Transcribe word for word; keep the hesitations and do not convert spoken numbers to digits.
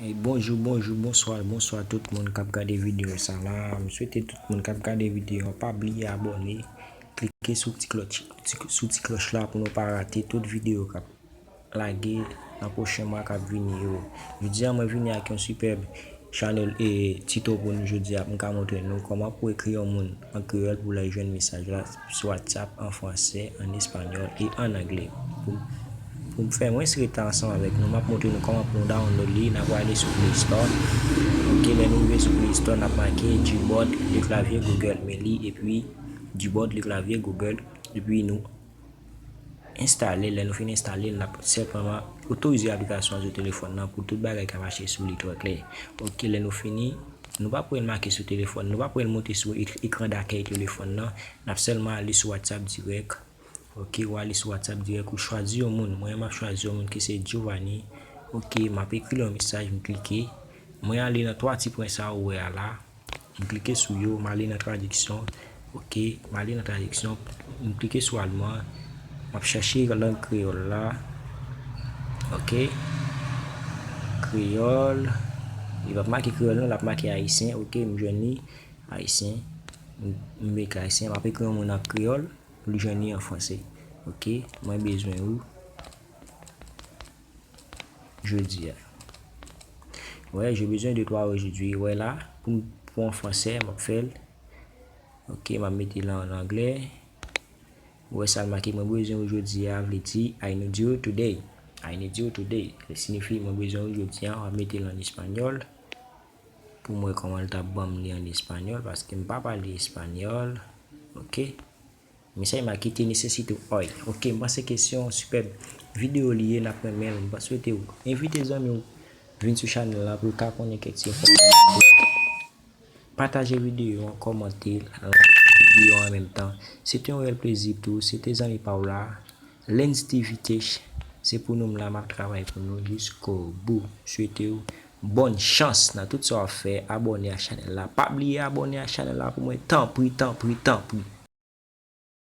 Hey, bonjou, bonjou, bonswa, bonswa tout moun k ap gade videyo sa la. M swete tout moun k ap gade videyo an pa bliye abòne, klike sou ti klòch, ti, sou ti klòch la pou nou pa rate tout videyo k ap lage nan pwochen mwa k ap vini yo. Jodi a mwen vini ak yon sipèb channel e tito pou nou jodi a pou m ka montre nou kòman pou ekri yon moun an kreyòl pou lè jwenn mesaj la sou WhatsApp an fransè, an espanyòl e an anglè. Pou, pou m fè mwens retard ansanm avèk nou, m ap montre nou kòman pou nou download li. N ap prale sou Play Store. Ok, lè nou rive sou Play Store, n ap make Gboard le clavier Google, men li epi Gboard le clavier Google, epi nou enstale. Lè nou fin enstale l, n ap sèlman otorize aplikasyon an sou telefòn nan pou tout bagay ka mache sou li trè klè. Ok, lè nou fini, nou pa pou wè l make sou telefòn, nou pa pou wè l monte sou ek-, ekran dakèy telefòn nan. N ap sèlman ale sou WhatsApp dirèk. Ok, ou ale sou WhatsApp dirèk, ou chwazi yon moun. Mwen, m ap chwazi yon moun ki se Giovanni. Ok, m ap ekri l yon mesaj, m klike. Mwen ale nan twa ti pwen sa ou wè a la. M klike sou yo, m ale nan tradiksyon. Ok, m ale nan tradiksyon. M klike sou alman. M ap chèche lang kreyòl la. Ok. Kreyòl. Li p ap make kreyòl non, l ap make ayisyen. Ok, m jwenn li. Ayisyen. M, m ekri ayisyen. M ap ekri yon moun an kreyòl pou l jwenn li an fransè. Ok, mwen bezwen ou jodi a. Ouais, j'ai besoin de toi aujourd'hui. Wè la, pou m, pou an fransè, m ap fè l. Ok, m ap mete l an anglè. Ou wè sa l make, mwen bezwen ou jodi a, vle di, I need you today. I need you today. Li siyifi, mwen bezwen ou jodi a, m ap mete l an espanyòl. Pou m wè kòman l t ap ban m li an espanyòl, paske m pa pale espanyòl. Ok. Mesaj make te nesesite w. Oy, ok, m panse ke se yon sipèb videyo li ye, n ap renmen l. M pa swete w envite zanmi w vin sou chanèl la pou l ka konnen kèk ti enfòmasyon. Pataje videyo an, kòmante, like videyo an an menm tan. Se te yon reyèl plezi pou ou. Se te zanmi pa w la, Lens T V Tech. Se pou nou m la, m ap travay pou nou jiskobou. Swete w bòn chans nan tout sa w ap fè. Abòne a chanèl la. Pa bliye abòne a chanèl la pou mwen, tanpri, tanpri, tanpri.